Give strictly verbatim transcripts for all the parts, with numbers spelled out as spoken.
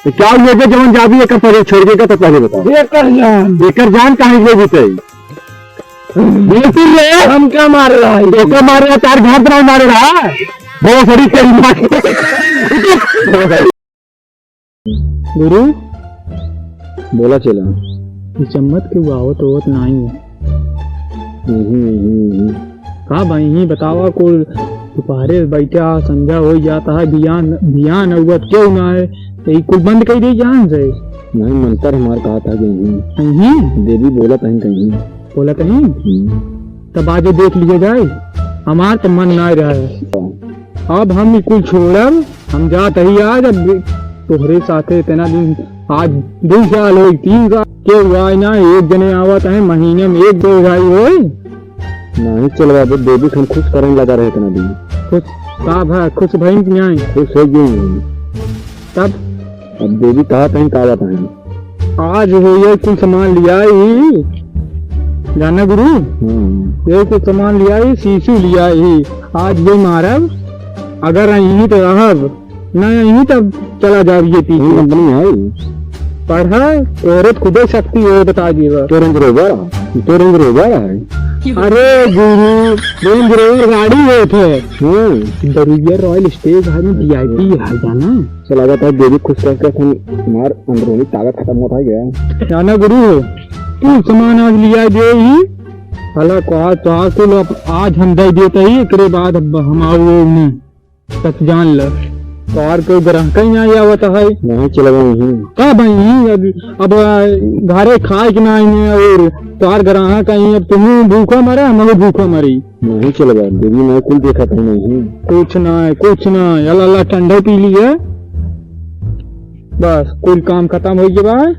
तो क्या हुआ जे जवन जाबी एकर पहले छोड़ के का तो पहले बताओ। एकर जान। एकर जान काहे ले जीते? बिल्कुल रे। हम क्या मार रहा है? तो क्या मार रहा है? तार घर पर मार रहा है। बहुत सारी तेरी माँ की। गुरु, बोला चेला। ई चम्मच के आवत होत नाही है। हम्म, हम्म, हम्म। का भाई, ही बतावा, कुल दुपहरे बैठा, संझा हो जाता है, बियान, बियान अउवत क्यों ना है? तो ई कुल बंद कर दे जान से। नहीं, मंतर हमार कहा था कि नहीं। नहीं? देवी बोला तहीं कहीं। बोला तहीं? हम्म। तब आज देख लिया जाए, हमार तो मन ना रहा है। हाँ। अब हम ई कुल छोड़ब, हम जात ही आज, अब तोहरे साथे इतना दिन, आज दो साल होई, तीन साल के हुआ है ना, एक जने आवत है, महीने में एक दो भाई होई। नहीं चलवा दे, देवी हम खुश करन लगा रहे इतना दिन। खुश का भा, खुश भई कि नहीं? खुश हो गई। तब? अब देवी कहा तहीं का आवत है? आज हो ये कुल सामान लिया ही, जाना गुरु? हम्म। ये कुल सामान लिया ही, शीशु लिया ही, आज ये मारब, अगर यहीं तो रहब, ना यहीं तब चला जाब ये पीछे। कौन कंपनी है? पढ़ा, तोरे खुदे शक्ति हो बता दीवा। तो Range Rover है, तो Range Rover है। अरे गुरु, Range Rover गाड़ी होत है। हम्म। दरुइया Royal Stage है, V I P है, जाना? चला जाता है, देवी खुश करके हम, हमार अंदरूनी ताकत खत्म होता गया। जाना गुरु, तू सामान आज लिया दे ही, भला को आज तो आज कुल अब आज हम दे देते ही, एकरे बाद अब हम आओ नहीं, सच जान ल, तोहार कोई ग्राहक ही नहीं आवत है। नहीं चलवा नहीं। का भाई, अब, अब घरे खाए के नहीं है और तोहार ग्राहक आई, अब तुम भूखा मरे, हम भूखा मरी। नहीं चलवा, देवी मैं कुल देखा था नहीं। कुछ ना है, कुछ ना है, अला अला ठंडा पी लिया। बस, कुल काम खत्म हो गया बा।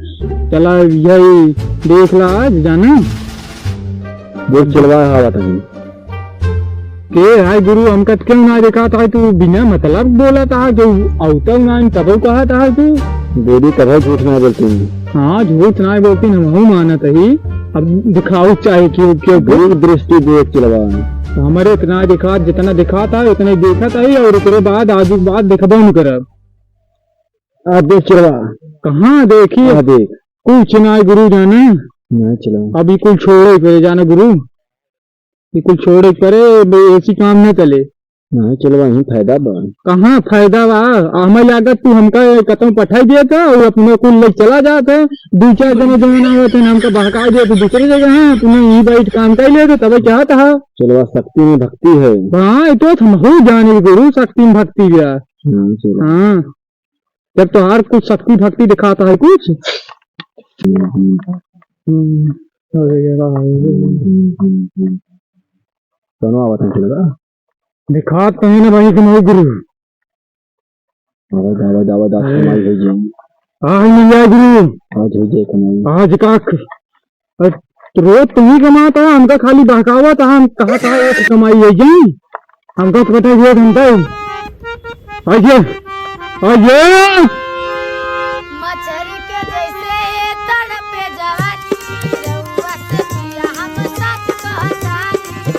चला, यही देख ला आज, जाना। देख चलवा, हवा तनी। के हाय गुरु, हमका तो क्यों ना देखा था, तू बिना मतलब बोला था, जो औता ना, तबो कहा था तू। देवी कभो झूठ ना बोलती। हाँ, झूठ ना बोलती, हमहू मानत ही। अब दिखाओ चाहे क्यों, क्यों, क्यों? दूर दृष्टि देख चलवा। तो हमारे इतना दिखा, जितना दिखा था, उतने देखा था ही, और ओकरे बाद, आज के बाद देखबो न करब। आ देख चलवा। कहाँ देखी? आ देख। कुछ ना गुरु जाने। ना चलवा। अभी कुल छोड़े के परे जाने गुरु। ये कुल छोड़े के परे, बे-, ऐसी काम न चले। नहीं चलवा, यहीं फायदा बा। कहाँ फायदा बा? हमें लागत तू हमका कतौ पठाई देता और अपने कुल ले चला जाता। दो चार जने जौन आवत हैं, हमका बहका देता दूसरी जगह। हाँ, अपने यहीं बैठ काम कर लेते, तब क्या था? चलवा, शक्ति में भक्ति है। हाँ, ये तो हम हो जाने गुरु, शक्ति में भक्ति भी है। हाँ, चलो। हाँ, जब तोहार कुछ शक्ति भक्ति दिखाता है कुछ। हम्म, हम्म। हम्म, अरे यार, हम्म, हम्म, हम्म। दोनों आवत हैं, चलेगा? दिखात कहीं ना भाई, कमाई गुरु। आवाज, आवाज, आवाज, आज अरे। कमाई हो जाएगी। आज नहीं आए गुरु। आज हो जाए कमाई। आज का ख-, अ, रोज तुम ही कमाता, हमका खाली बहकावा था, हम कहा था एक कमाई है जी। हमका तो पता है, एक घंटा ही। आइए, आइए। मछरी के जैसे तड़पे जवानी, रउआ से पिया हम सच कहतानी।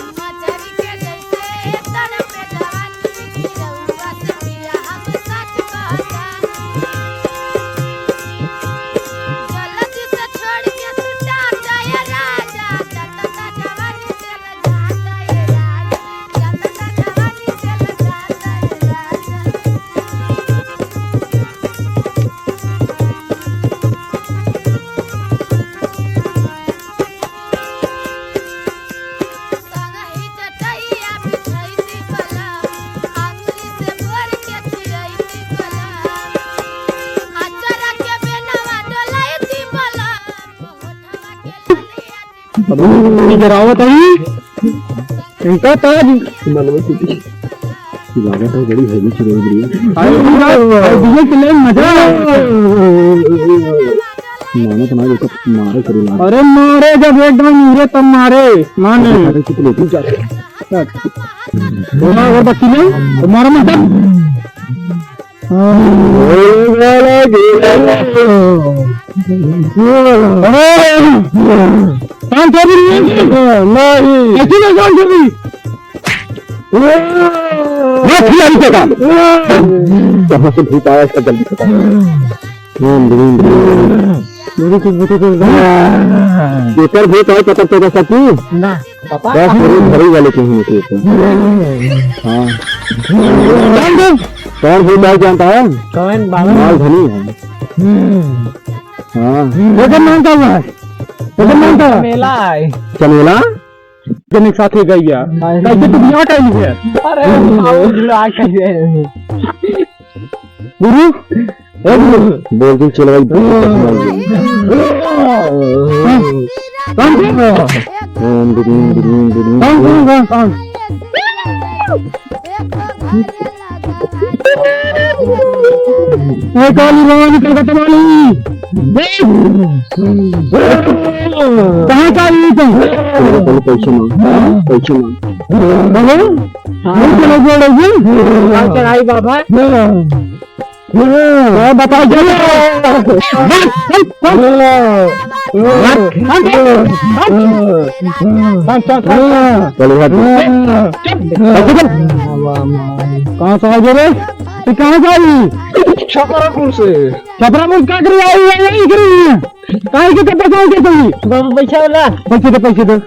मछरी के जैसे तड़पे जवानी, रउआ से पिया हम सच कहतानी। जल्दी से छोड़ के सुता जाए राजा, जतता जवानी चल जाता है राजा, जतता जवानी चल जाता है राजा। अभी डरावत है। इनका ताज। लागत है बड़ी heavy चुराई बड़ी। अरे, अरे, DJ के लिए मजा। मानो तो ना, इसको मारे करो ना। अरे मारे, जब एकदम मुरे तब मारे, माने। अरे, कितने तू जा। थोड़ा अगरबत्ती ले, तो मारो मत। अरे, काम कर रही है? नहीं। ऐसी नहीं काम कर रही। फिर अभी देखा। कहाँ से भूत आया इसका जल्दी पता। ओम भीम भीम। मेरे को, मेरे को। एकर भूत है पता चला सकी? ना। पापा। बस मेरे घर ही वाले के ही होते हैं। हाँ। कौन भूत है जानता है? कौन बाबा? माल धनी है। हाँ। एकर नाम का हुआ है? एकर नाम का हुआ? चमेला है। चमेला? जने के साथे गइया। नहीं। कैसे तू बियाह कर लिए? अरे, आओ, उजला कर दे। गुरु, ए गुरु, बोल दे, चलो भाई, बोल दे। ओम बिरिम, बिरिम, बिरिम। कौन, कौन, कौन, कौन? ए काली भवानी कलकत्ता वाली। कहाँ का आई तुम? चलो, चलो, पैसे मांग, पैसे मांग। बोलो। हाँ। नहीं चलो, बोलो जी। कहाँ चढ़ाई बाबा? हाँ। हाँ, बताओ, चलो। चलो, हट। कहाँ से आ गए रे? तू कहाँ से आई? छपरापुर से। छपरापुर का करे आई है, यही करी है। काहे के तो पैसा दे तू? बाबा, पैसा वाला। पैसे दे, पैसे दे।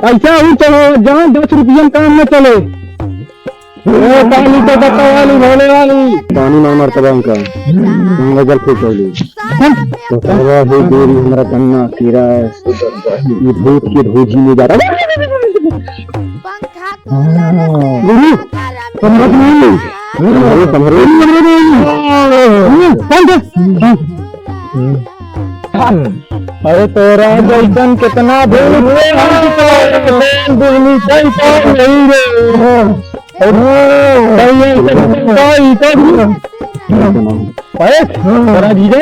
पैसा हूँ तो जान, दस रुपया में काम न चले। ए, पानी तो बता वाली, भोले वाली। पानी मार मार तबाह का। गजल खूब चली। तो करवा हो देरी हमरा कन्ना कीड़ा। ये भूत के भोजी में जा रहा। गुरु, संभरत नहीं। संभरो, संभरो। अरे तोरा जैसन कितना भूत रे, दुनिया का नहीं रे। अरे, तोरा जीजा?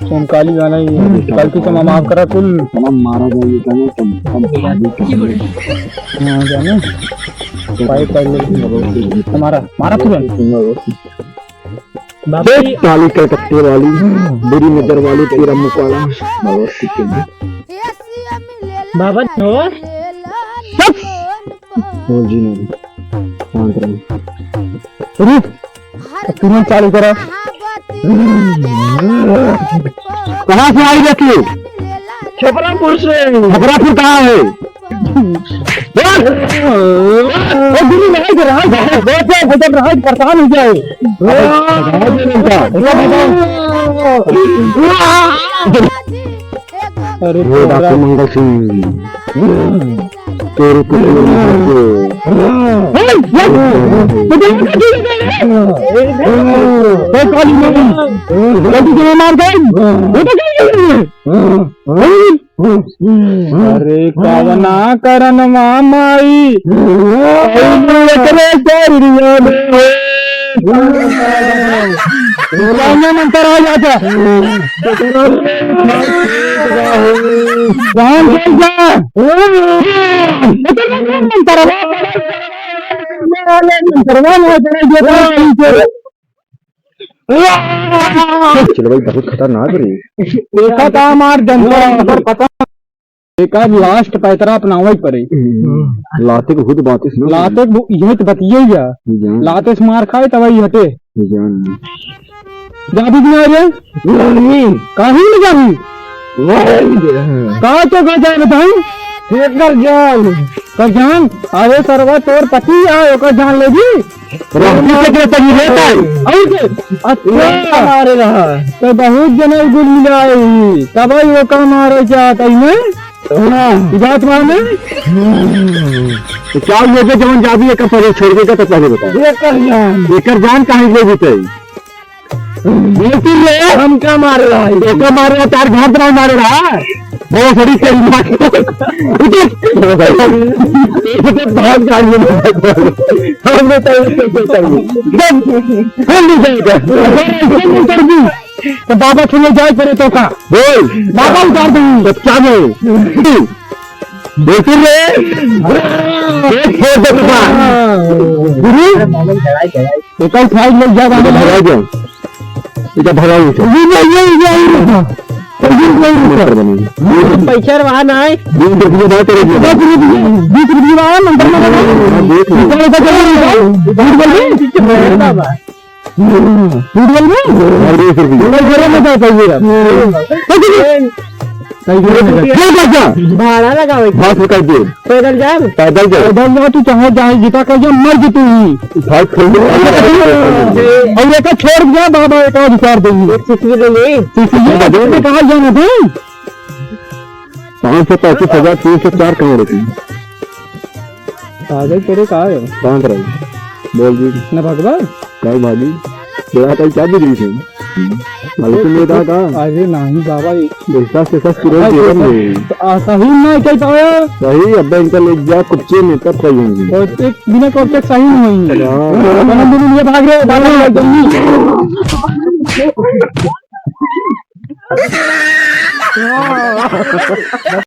सोमकाली गाना ही है। गलती से माफ करा कुल। मारा जाए, ये गाना कम, कम, कम। हाँ, जाने। पाइप, पाइप ले। हमारा, हमारा तुरंत। बाबा देख जी। काली कलकत्ते वाली, बुरी नजर वाली, तेरा मुंह काला। बाबा ठीक है। बाबा जी हो। चुप। ओ जी नहीं। शांत रहो। रुक। अब तुरंत चालू करो। कहाँ से आई रे तू? छपरापुर से। छपरापुर कहाँ है? ओ, गुरु, नहीं दे रहा है। बैठ जाओ, बैठ जाओ, परेशान हो जाए। अरे, हे डॉक्टर मंगल सिंह, तेरे को ए, काली माई, गलती से मार गई। वो तो गई। अरे कवना करनवा माई, अइलू एकरे शरीरिया में। कवना मंतर आ जाता। राम जय जय। मंतर आ जाता। मंतर आ जाता। चलो भाई, बहुत खतरनाक रे। देखा था हमार जनता, पर पता एका लास्ट पैतरा अपनावे के पड़े। लाते के भूत बातिस ना। लाते के भू-, यही तो बतिये या। ये जान। लाते से मार खाए तब ही हटे। ये जान। जाबी कि ना रे? नहीं। काहे न जाबी? नहीं। का तो का जाए बताई? एकर जान। का जान? अरे सरवा तोर पति आ, ओकर जान लेबी? रहती के तरी रहता है। और के? अच्छा। मारे रहा। तो बहुत जने गुल मिला है। तब ही वो काम आ रहे क्या तई में? हाँ। जात माने? तो क्या ये जो जवन जाबी एक परे छोड़ के तो पहले बता। एकर जान। एकर जान काहे ले जीते? बिल्कुल रे। हम क्या मार रहा है? एका मार रहा, तार घर पर मार रहा। बहुत बड़ी तेरी माँ की। उठे। उठे, बहुत गाड़ी में। हम लोग तो ऐसे ही कर ली। जब हम नहीं जाएगा। तो बाबा के लिए जाए पड़े तो का? बोल। बाबा उतार दो। तो क्या बोल? बोलती रे। एक छोड़ दे बाबा। गुरु, एका उठाई ले जा बाबा। भगा दो। इधर भगाओ इसे। गुरु, ये, ये, ये, ये। पैसा रहा ना है। बीस रुपये बात करेगी। दस रुपये, बीस रुपये बात नंबर में लगा। हाँ, देख लो। इतना पैसा चल रहा है। झूठ बोल रहे हैं? झूठ बोल रहे हैं? हाँ, बीस रुपये। मेरे घरों में जाता है ये। क्या करता? भाड़ा लगावे के। बात बताई दे। पैदल जाब? पैदल जाब। पैदल जा तू, चाहे जाए जीता कर जा, मर जी तू ही। भाई, खोल दे। और एक छोड़ दिया बाबा, एक और उतार देंगे। एक सीसी ले ले। सीसी ले ले, कहाँ जाना भाई? पाँच सौ पैंतीस हजार तीन सौ चार करोड़ रुपये। पागल तेरे का है? शांत रहो। बोल जी। न भगवा? नहीं भागी। तेरा कल क्या बिगड़ी थी? हल्की में था का? अरे नहीं बाबा, ये विश्वास के साथ तुरंत अरे जीवन तो में। आ, सही नहीं कह पाया। सही, अब इनका ले जा कुप्चे में, तब सही होंगे। और एक बिना कुप्चे सही नहीं होंगे। हाँ। दोनों ये भाग रहे, बाबा भाग जाएंगे।